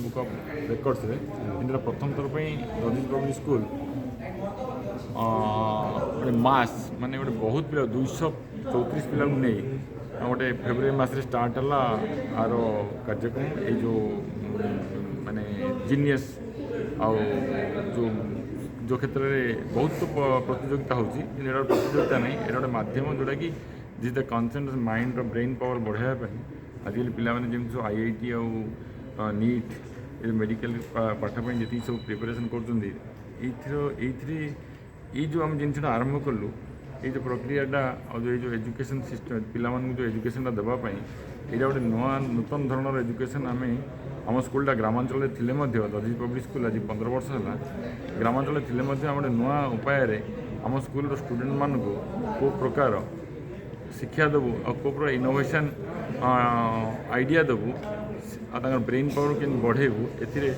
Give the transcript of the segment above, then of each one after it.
Book of ରେକର୍ଡ଼ସରେ। କିନ୍ତୁ ଏଇଟା ପ୍ରଥମ ଥର ପାଇଁ ଦଧିଚି ପବ୍ଲିକ୍ ସ୍କୁଲ ଗୋଟେ ମାସ୍, ମାନେ ଗୋଟେ ବହୁତ ପିଲା, 234 ପିଲାଙ୍କୁ ନେଇ ଗୋଟେ ଫେବୃଆରୀ ମାସରେ ଷ୍ଟାର୍ଟ ହେଲା ଆର କାର୍ଯ୍ୟକ୍ରମ। ଏଇ ଯେଉଁ ମାନେ ଜିନିୟସ୍ ଆଉ ଯେଉଁ ଯେଉଁ କ୍ଷେତ୍ରରେ ବହୁତ ପ୍ରତିଯୋଗିତା ହେଉଛି, କିନ୍ତୁ ଏଇଟା ଗୋଟେ ପ୍ରତିଯୋଗିତା ନାହିଁ, ଏଇଟା ଗୋଟେ ମାଧ୍ୟମ, ଯେଉଁଟାକି this the concentration ମାଇଣ୍ଡର ବ୍ରେନ୍ ପାୱାର ବଢ଼ାଇବା ପାଇଁ। ଆଜିକାଲି ପିଲାମାନେ ଯେମିତି ସବୁ ଆଇଆଇଟି ଆଉ ନିଟ୍, ଏ ମେଡ଼ିକାଲ ପାଠ ପାଇଁ ଯେତିକି ସବୁ ପ୍ରିପାରେସନ୍ କରୁଛନ୍ତି, ଏଇଥିରେ ଏଇ ଯେଉଁ ଆମେ ଜିନିଷଟା ଆରମ୍ଭ କଲୁ, ଏଇ ଯେଉଁ ପ୍ରକ୍ରିୟାଟା ଆଉ ଯେଉଁ ଏଇ ଯେଉଁ ଏଜୁକେସନ୍ ସିଷ୍ଟମ୍, ପିଲାମାନଙ୍କୁ ଯେଉଁ ଏଜୁକେସନ୍ଟା ଦେବା ପାଇଁ, ଏଇଟା ଗୋଟେ ନୂଆ ନୂତନ ଧରଣର ଏଜୁକେସନ୍। ଆମେ ଆମ ସ୍କୁଲଟା ଗ୍ରାମାଞ୍ଚଳରେ ଥିଲେ ମଧ୍ୟ, ଦଧିଚି ପବ୍ଲିକ୍ ସ୍କୁଲ ଆଜି 15 ବର୍ଷ ହେଲା, ଗ୍ରାମାଞ୍ଚଳରେ ଥିଲେ ମଧ୍ୟ ଆମେ ଗୋଟେ ନୂଆ ଉପାୟରେ ଆମ ସ୍କୁଲର ଷ୍ଟୁଡେଣ୍ଟମାନଙ୍କୁ କେଉଁ ପ୍ରକାର ଶିକ୍ଷା ଦେବୁ ଆଉ କେଉଁ ପ୍ରକାର ଇନୋଭେସନ୍ ଆଇଡ଼ିଆ ଦେବୁ ଆଉ ତାଙ୍କର ବ୍ରେନ୍ ପାୱାର କେମିତି ବଢ଼େଇବୁ, ଏଥିରେ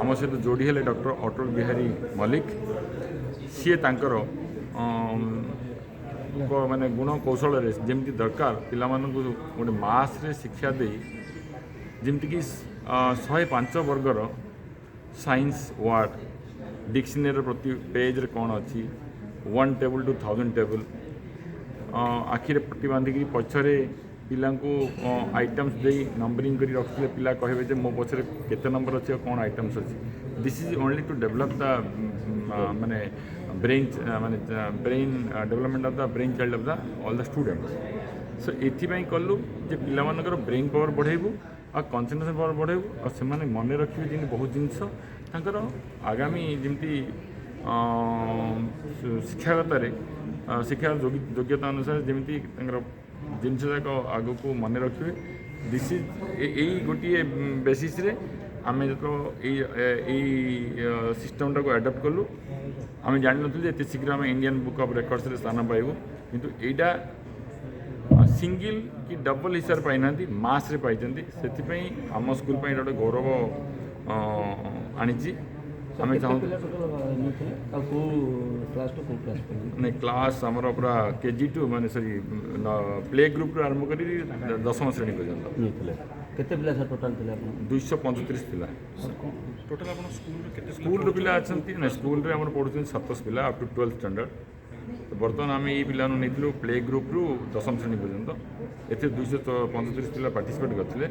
ଆମ ସହିତ ଯୋଡ଼ି ହେଲେ ଡକ୍ଟର ଅଟଳ ବିହାରୀ ମଲ୍ଲିକ। ସିଏ ତାଙ୍କର ମାନେ ଗୁଣ କୌଶଳରେ ଯେମିତି ଦରକାର ପିଲାମାନଙ୍କୁ ଗୋଟେ ମାସ୍ରେ ଶିକ୍ଷା ଦେଇ, ଯେମିତିକି 105 ବର୍ଗର ସାଇନ୍ସ ୱାର୍ଡ଼, ଡିକ୍ସନାରୀର ପ୍ରତି ପେଜ୍ରେ କ'ଣ ଅଛି, one table to 1000 table, ଆଖିରେ ପଟି ବାନ୍ଧିକିରି ପଛରେ ପିଲାଙ୍କୁ ଆଇଟମ୍ସ ଦେଇ ନମ୍ବରିଂ କରି ରଖିଥିଲେ, ପିଲା କହିବେ ଯେ ମୋ ପଛରେ କେତେ ନମ୍ବର ଅଛି ଆଉ କ'ଣ ଆଇଟମ୍ସ ଅଛି। This is only to develop the ମାନେ ବ୍ରେନ୍, ମାନେ brain development of the brain child of the all the students. So ଏଥିପାଇଁ କଲୁ ଯେ ପିଲାମାନଙ୍କର ବ୍ରେନ୍ ପାୱାର ବଢ଼େଇବୁ ଆଉ କନସେନ୍ଟ୍ରେସନ୍ ପାୱାର ବଢ଼େଇବୁ ଆଉ ସେମାନେ ମନେ ରଖିବେ ଯେମିତି ବହୁତ ଜିନିଷ, ତାଙ୍କର ଆଗାମୀ ଯେମିତି ଶିକ୍ଷାଗତରେ ଶିକ୍ଷାର ଯୋଗ୍ୟତା ଅନୁସାରେ ଯେମିତି ତାଙ୍କର ଜିନିଷ ଯାକ ଆଗକୁ ମନେ ରଖିବେ। This is ଏଇ ଗୋଟିଏ ବେସିସ୍ରେ ଆମେ ଯେତେବେଳେ ଏଇ ସିଷ୍ଟମ୍ଟାକୁ ଆଡ଼ପ୍ଟ କଲୁ, ଆମେ ଜାଣିନଥିଲୁ ଯେ ଏତେ ଶୀଘ୍ର ଆମେ ଇଣ୍ଡିଆନ୍ ବୁକ୍ ଅଫ୍ ରେକର୍ଡ଼ସରେ ସ୍ଥାନ ପାଇବୁ। କିନ୍ତୁ ଏଇଟା ସିଙ୍ଗିଲ୍ କି ଡବଲ୍ ହିସାବରେ ପାଇନାହାନ୍ତି, ମାସ୍ରେ ପାଇଛନ୍ତି। ସେଥିପାଇଁ ଆମ ସ୍କୁଲ ପାଇଁ ଏଇଟା ଗୋଟେ ଗୌରବ ଆଣିଛି। ଆମେ କେତେ ଚାହୁଁ ପିଲା ଟୋଟାଲ ନେଇଥିଲେ ଆଉ କେଉଁ କ୍ଲାସ୍ ଟୁ କେଉଁ କ୍ଲାସ୍ ପର୍ଯ୍ୟନ୍ତ? ମାନେ କ୍ଲାସ୍ ଆମର ପୁରା କେଜି ଟୁ, ମାନେ ସରି, ପ୍ଲେ ଗ୍ରୁପ୍ରୁ ଆରମ୍ଭ କରି ଦଶମ ଶ୍ରେଣୀ ପର୍ଯ୍ୟନ୍ତ। ନେଇଥିଲେ। କେତେ ପିଲା ସାର୍ ଟୋଟାଲ ଥିଲେ ଆପଣ? 235 ଥିଲା। ଟୋଟାଲ ଆପଣ ସ୍କୁଲରେ କେତେ ପିଲା? ସ୍କୁଲର ପିଲା ଅଛନ୍ତି ନା, ସ୍କୁଲରେ ଆମର ପଢ଼ୁଛନ୍ତି 27 ପିଲା ଅପ୍ ଟୁ 12th standard. ତ ବର୍ତ୍ତମାନ ଆମେ ଏଇ ପିଲାମାନଙ୍କୁ ନେଇଥିଲୁ ପ୍ଲେ ଗ୍ରୁପ୍ରୁ ଦଶମ ଶ୍ରେଣୀ ପର୍ଯ୍ୟନ୍ତ। ଏଥିରେ 235 ପିଲା ପାର୍ଟିସିପେଟ୍ କରିଥିଲେ।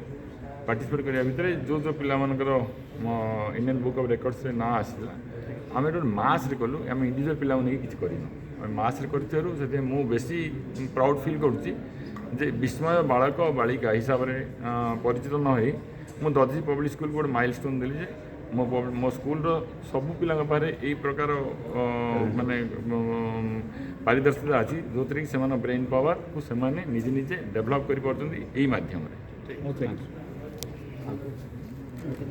ପାର୍ଟିସିପେଟ୍ କରିବା ଭିତରେ ଯେଉଁ ଯେଉଁ ପିଲାମାନଙ୍କର ଇଣ୍ଡିଆନ୍ ବୁକ୍ ଅଫ୍ ରେକର୍ଡ଼ସରେ ନାଁ ଆସିଲା, ଆମେ ଏଠି ଗୋଟେ ମାସ୍ରେ କଲୁ। ଆମେ ଇଣ୍ଡିଭିଜୁଆଲ୍ ପିଲାଙ୍କୁ ନେଇକି କିଛି କରିନୁ। ଆମେ ମାସ୍ରେ କରିଥିବାରୁ ସେଥିପାଇଁ ମୁଁ ବେଶୀ ପ୍ରାଉଡ଼ ଫିଲ୍ କରୁଛି ଯେ ବିସ୍ମୟ ବାଳକ ବାଳିକା ହିସାବରେ ପରିଚିତ ନ ହେଇ ମୁଁ ଦଧିଚି ପବ୍ଲିକ୍ ସ୍କୁଲକୁ ଗୋଟେ ମାଇଲ୍ ଷ୍ଟୋନ୍ ଦେଲି ଯେ ମୋ ସ୍କୁଲର ସବୁ ପିଲାଙ୍କ ପାଖରେ ଏଇ ପ୍ରକାର ମାନେ ପାରିଦର୍ଶିତା ଅଛି, ଯେଉଁଥିରେ କି ସେମାନଙ୍କ ବ୍ରେନ୍ ପାୱାରକୁ ସେମାନେ ନିଜେ ନିଜେ ଡେଭଲପ୍ କରିପାରୁଛନ୍ତି ଏଇ ମାଧ୍ୟମରେ। Thank you.